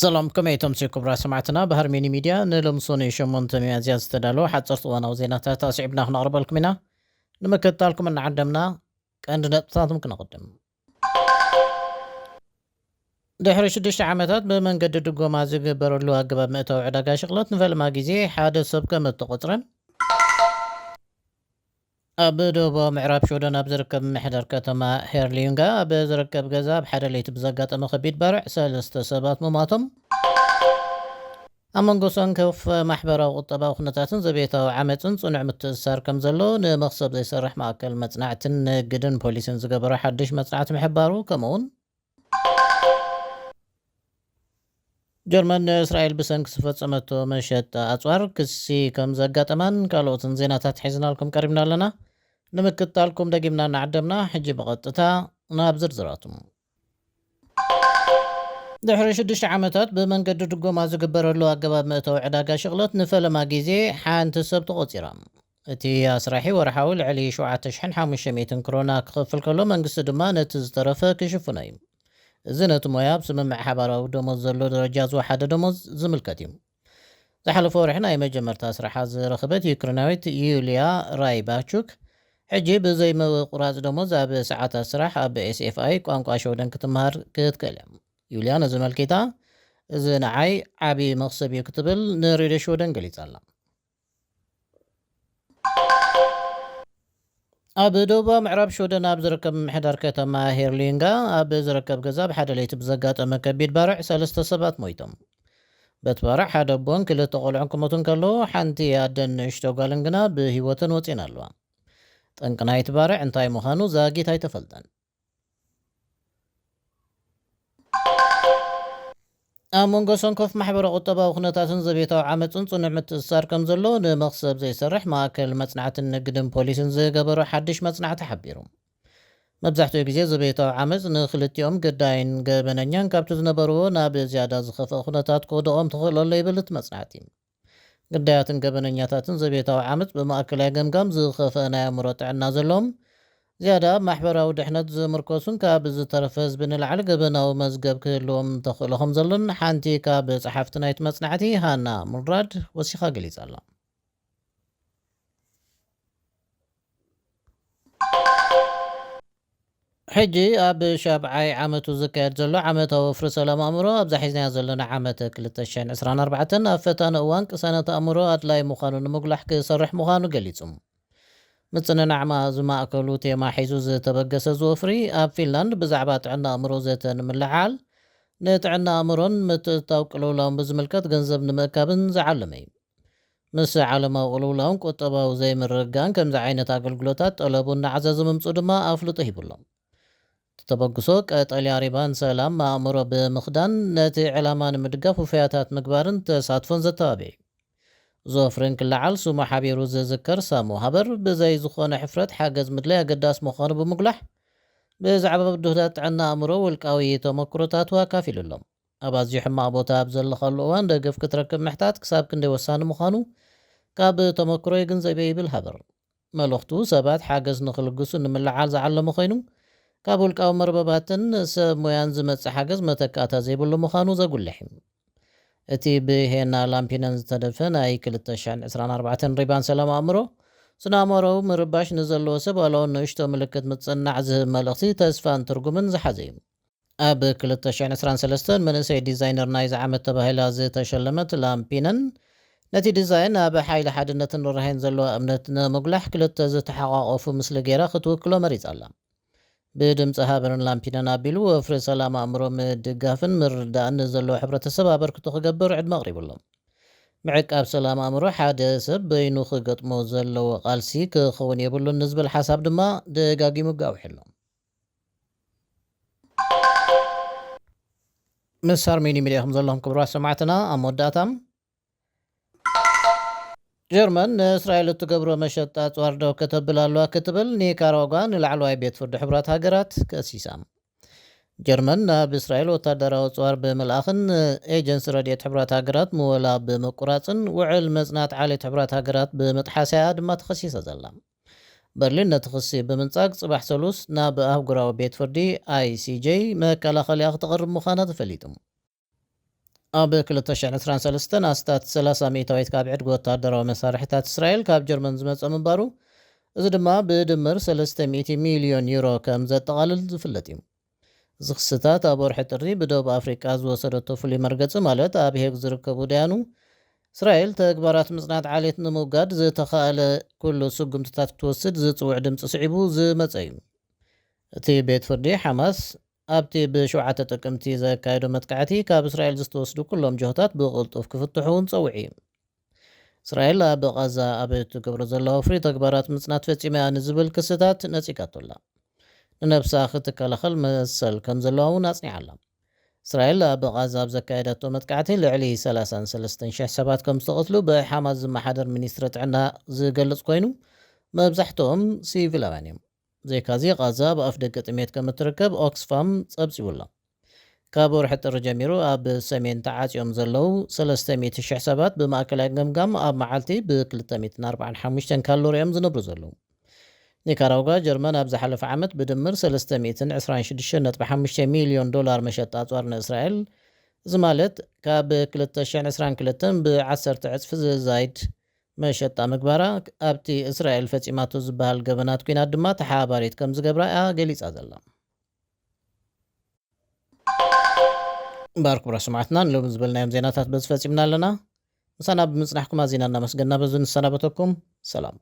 ሰላም፣ ከመይ ተምስዩ ክቡራት ሰማዕትና? ባህር ሚኒ ሚድያ ንሎምሶኒ ሸሞንተ ሚያዝያ ዝተዳለወ ሓፀርቲ እዋናዊ ዜናታት ኣስዒብና ክነቕርበልኩም ኢና። ንምክትታልኩም እናዓደምና ቀንዲ ነጥብታቶም ክነቕድም። ድሕሪ ሽዱሽተ ዓመታት ብመንገዲ ድጎማ ዝግበረሉ ኣገባብ ምእታዊ ዕዳጋ ሽቕለት ንፈለማ ግዜ ሓደ ሰብ ከም እተቖፅረን፣ ኣብ ደቡባዊ ምዕራብ ሽወደን ኣብ ዝርከብ ምሕደር ከተማ ሄርሊዩንጋ ኣብ ዝርከብ ገዛ ኣብ ሓደ ለይቲ ብዘጋጠመ ከቢድ ባርዕ ሰለስተ ሰባት ምሟቶም፣ ኣብ መንጎ ሰንኮፍ ማሕበራዊ ቁጠባዊ ኩነታትን ዘቤታዊ ዓመፅን ፅኑዕ ምትእስሳር ከም ዘሎ ንመኽሰብ ዘይሰርሕ ማእከል መፅናዕትን ንግድን ፖሊስን ዝገበሮ ሓድሽ መፅናዕቲ ምሕባሩ፣ ከምኡውን ጀርመን ንእስራኤል ብሰንኪ ዝፈጸመቶ መሸጣ ኣጽዋር ክሲ ከም ዘጋጠማን ካልኦትን ዜናታት ሒዝናልኩም ቀሪብና ኣለና። ንምክትታልኩም ደጊምና እናዓደምና፣ ሕጂ ብቐጥታ ናብ ዝርዝራቱ። ድሕሪ ሽዱሽተ ዓመታት ብመንገዲ ድጎማ ዝግበረሉ ኣገባብ መእተዊ ዕዳጋ ሽቕለት ንፈለማ ግዜ ሓንቲ ሰብ ተቖጺራ። እቲ ኣስራሒ ወርሓዊ ልዕሊ ሸውዓተ ሽሕን ሓሙሽተ ሚእትን ክሮና ክኸፍል ከሎ፣ መንግስቲ ድማ ነቲ ዝተረፈ ክሽፍኖ እዩ። እዚ ነቲ ሞያ ኣብ ስምምዕ ሓባራዊ ደሞዝ ዘሎ ደረጃ ዝወሓደ ደሞዝ ዝምልከት እዩ። ዝሓለፈ ወርሒ ናይ መጀመርታ ስራሓ ዝረኸበት ዩክሬናዊት ዩልያ ራይባቹክ፣ ሕጂ ብዘይ ምቁራጽ ደሞዝ ኣብ ሰዓታት ስራሕ ኣብ ኤስኤፍኣይ ቋንቋ ሸወደን ክትመሃር ክትክእል እያ። ዩልያ ነዚ መልኪታ፣ "እዚ ንዓይ ዓቢ መኽሰብ እዩ" ክትብል ንሬድዮ ሽወደን ገሊጻ ኣላ። ኣብ ደቡባዊ ምዕራብ ሽወደን ኣብ ዝርከብ ምምሕዳር ከተማ ሄርሊንጋ ኣብ ዝርከብ ገዛ ኣብ ሓደ ለይቲ ብዘጋጠመ ከቢድ ባርዕ ሰለስተ ሰባት ሞይቶም። በቲ ባርዕ ሓደ ኣቦን ክልተ ቆልዑን ክሞቱ እንከለዉ፣ ሓንቲ ኣደን ንእሽቶ ጓልን ግና ብህይወተን ወጺኤን ኣለዋ። ጠንቂ ናይቲ ባርዕ እንታይ ምዃኑ ዛጊት ኣይተፈልጠን። ኣብ መንጎ ሰንኮፍ ማሕበረ ቁጠባዊ ኩነታትን ዘቤታዊ ዓመፅን ፅኑዕ ምትእስሳር ከም ዘሎ ንመኽሰብ ዘይሰርሕ ማእከል መፅናዕትን ንግድን ፖሊስን ዝገበሮ ሓድሽ መፅናዕቲ ሓቢሩ። መብዛሕትኡ ግዜ ዘቤታዊ ዓመፅ ንክልቲኦም ግዳይን ገበነኛን ካብቲ ዝነበርዎ ናብ ዝያዳ ዝኸፍአ ኩነታት ክወድቖም ተኽእሎ ኣሎ ይብል እቲ መፅናዕቲ። ግዳያትን ገበነኛታትን ዘቤታዊ ዓመፅ ብማእከላይ ገምጋም ዝኸፍአ ናይ ኣእምሮ ጥዕና ዘለዎም፣ ዝያዳ ኣብ ማሕበራዊ ድሕነት ዝምርኮሱን ካብ ዝተረፈ ህዝቢ ንላዕሊ ገበናዊ መዝገብ ክህልዎም ተኽእሎ ከም ዘሎን ሓንቲ ካብ ጸሓፍቲ ናይቲ መጽናዕቲ ሃና ሙንራድ ወሲኻ ገሊጻ ኣላ። ሕጂ ኣብ ሻብዓይ ዓመቱ ዝካየድ ዘሎ ዓመታዊ ወፍሪ ሰላም ኣእምሮ፣ ኣብዛ ሒዝናያ ዘለና ዓመት ክልተ ሽሕን ዕስራን ኣርባዕተን ኣብ ፈታኒ እዋን ቅሳነት ኣእምሮ ኣድላይ ምዃኑ ንምጉላሕ ክሰርሕ ምዃኑ ገሊጹ። ምጽንናዕ ማ-፣ ዝማእከሉ ቴማ ሒዙ ዝተበገሰ እዚ ወፍሪ፣ ኣብ ፊንላንድ ብዛዕባ ጥዕና ኣእምሮ ዘተ ንምልዕዓል፣ ንጥዕና ኣእምሮን ምትእትታው ቅልውላውን ብዝምልከት ገንዘብ ንምእካብን ዝዓለመ እዩ። ምስ ዓለማዊ ቅልውላውን ቁጠባዊ ዘይምርግጋእን ከምዚ ዓይነት ኣገልግሎታት ጠለቡ እናዓዘዘ ምምጽኡ ድማ ኣፍልጦ ሂቡ ኣሎ። እቲ ተበግሶ ቀጠልያ ሪባን ሰላም ኣእምሮ ብምኽዳን ነቲ ዕላማ ንምድጋፍ ውፈያታት ምግባርን ተሳትፎን ዘተባብዕ እዩ። እዚ ወፍሪ እንክለዓል ስሙ ሓቢሩ ዝዝከር ሳሙ ሃበር ብዘይ ዝኾነ ሕፍረት ሓገዝ ምድላይ ኣገዳሲ ምዃኑ ብምጉላሕ ብዛዕባ ብድሆታት ጥዕና ኣእምሮ ውልቃዊ ተመክሮታቱ ኣካፊሉ ኣሎ። ኣብ ኣዝዩ ሕማቕ ቦታ ኣብ ዘለኻሉ እዋን ደገፍ ክትረክብ ምሕታት ክሳብ ክንደይ ወሳኒ ምዃኑ ካብ ተመክሮ ይግንዘብ እየ ይብል ሃበር። መልእኽቱ ሰባት ሓገዝ ንኽልግሱ ንምልዓል ዝዓለመ ኮይኑ፣ ካብ ውልቃዊ መርበባትን ሰብ ሞያን ዝመጽእ ሓገዝ መተካእታ ዘይብሉ ምዃኑ ዘጉልሕ እዩ። እቲ ብሄና ላምፒነን ዝተደፈ ናይ ክልተ ሽሕን ዕስራን ኣርባዕተን ሪባን ሰላም ኣእምሮ፣ ስነ-ኣእምሮዊ ምርባሽ ንዘለዎ ሰብ ዋላ እውን ንእሽቶ ምልክት ምጽናዕ ዝህብ መልእኽቲ፣ ተስፋን ትርጉምን ዝሓዘ እዩ። ኣብ ክልተ ሽሕን ዕስራን ሰለስተን መንእሰይ ዲዛይነር ናይዚ ዓመት ተባሂላ ዝተሸለመት ላምፒነን፣ ነቲ ዲዛይን ኣብ ሓይሊ ሓድነትን ርህራሄን ዘለዋ እምነት ንምጉላሕ ክልተ ዝተሓቋቖፉ ምስሊ ገይራ ክትውክሎ መሪጻ ኣላ። ብድምጺ ሃበርን ላምፒነን ኣቢሉ ወፍሪ ሰላም ኣእምሮ ምድጋፍን ምርዳእን ንዘለዎ ሕብረተሰብ ኣበርክቶ ክገብር ዕድመ ኣቕሪቡ ኣሎ። ምዕቃብ ሰላም ኣእምሮ ሓደ ሰብ በይኑ ክገጥሞ ዘለዎ ቃልሲ ክኸውን የብሉን ንዝብል ሓሳብ ድማ ደጋጊሙ ኣጋዊሑ ኣሎ። ምስ ሃርሜኒ ሚድያ ኢኹም ዘለኹም ክቡራት ሰማዕትና። ኣብ መወዳእታ፣ ጀርመን ንእስራኤል እትገብሮ መሸጣ ኣጽዋር ደው ከተብል ኣለዋ ክትብል ኒካራጓ ንላዕለዋይ ቤት ፍርዲ ሕቡራት ሃገራት ከሲሳ። ጀርመን ናብ እስራኤል ወታደራዊ ኣጽዋር ብምልኣኽን ኤጀንሲ ረድኤት ሕቡራት ሃገራት ምወላ ብምቁራጽን ውዕል መጽናዕቲ ዓሌት ሕቡራት ሃገራት ብምጥሓሳ እያ ድማ ተኸሲሳ ዘላ። በርሊን ነቲ ክሲ ብምንጻግ ጽባሕ ሰሉስ ናብ ኣህጉራዊ ቤት ፍርዲ ኣይሲጄ መከላኸሊኣ ክተቕርብ ምዃና ተፈሊጡ። ኣብ ክልተ ሽሕን ዕስራን ሰለስተን ኣስታት ሰላሳ ሚእታዊት ካብ ዕድጊ ወታደራዊ መሳርሕታት እስራኤል ካብ ጀርመን ዝመጸ ምንባሩ፣ እዚ ድማ ብድምር ሰለስተ ሚእቲ ሚልዮን ዩሮ ከም ዘጠቓልል ዝፍለጥ እዩ። እዚ ክስታት ኣብ ወርሒ ጥሪ ብደቡብ ኣፍሪቃ ዝወሰደቶ ፍሉይ መርገጺ፣ ማለት ኣብ ሄግ ዝርከቡ ደያኑ፣ እስራኤል ተግባራት ምጽናት ዓሌት ንምውጋድ ዝተኻእለ ኩሉ ስጉምትታት ክትወስድ ዝጽውዕ ድምጺ ስዒቡ ዝመጸ እዩ። እቲ ቤት ፍርዲ፣ ሓማስ ኣብቲ ብሸውዓተ ጥቅምቲ ዘካየዶ መጥቃዕቲ ካብ እስራኤል ዝተወስዱ ኩሎም ጅሆታት ብቕልጡፍ ክፍትሑ እውን ጸዊዑ እዩ። እስራኤል ኣብ ቓዛ ኣብ እትገብሮ ዘላ ወፍሪ ተግባራት ምጽናት ፈጺመ እያ ንዝብል ክስታት ነጺጋቶ ኣላ። ንነብሳ ክትከላኸል መሰል ከም ዘለዋ እውን ኣጽኒዓ ኣላ። እስራኤል ኣብ ቓዛ ኣብ ዘካየዳቶ መጥቃዕቲ ልዕሊ ሰላሳን ሰለስተን ሽሕ ሰባት ከም ዝተቐትሉ ብሓማስ ዝመሓደር ሚኒስትሪ ጥዕና ዝገልጽ ኮይኑ፣ መብዛሕትኦም ሲቪላውያን እዮም። ዘይካዚ፣ ቓዛ ኣብ ኣፍ ደገ ጥሜት ከም እትርከብ ኦክስፋም ጸብጺቡ ኣሎ። ካብ ወርሒ ጥሪ ጀሚሩ ኣብ ሰሜን ተዓጽዮም ዘለዉ ሰለስተ ሚእቲ ሽሕ ሰባት ብማእከላይ ገምጋም ኣብ መዓልቲ ብ ክልተ ሚእትን ኣርባዓን ሓሙሽተን ካሎሪ እዮም ዝነብሩ ዘለዉ። ኒካራጓ፣ ጀርመን ኣብ ዝሓለፈ ዓመት ብድምር ሰለስተ ሚእትን ዕስራን ሽዱሽተን ነጥቢ ሓሙሽተ ሚልዮን ዶላር መሸጣ ኣጽዋር ንእስራኤል፣ እዚ ማለት ካብ ክልተ ሽሕን ዕስራን ክልተን ብ ዓሰርተ ዕጽፊ ዝዛይድ መሸጣ ምግባራ፣ ኣብቲ እስራኤል ፈጺማቶ ዝበሃል ገበናት ኲናት ድማ ተሓባሪት ከም ዝገብራ እያ ገሊጻ ዘላ። እምበኣር ክቡራት ሰማዕትና፣ ንሎሚ ዝበልናዮም ዜናታት በዚ ፈጺምና ኣለና። ምሳና ብምጽናሕኩም ኣዚና እናመስገና በዚ ንሰናበተኩም። ሰላም።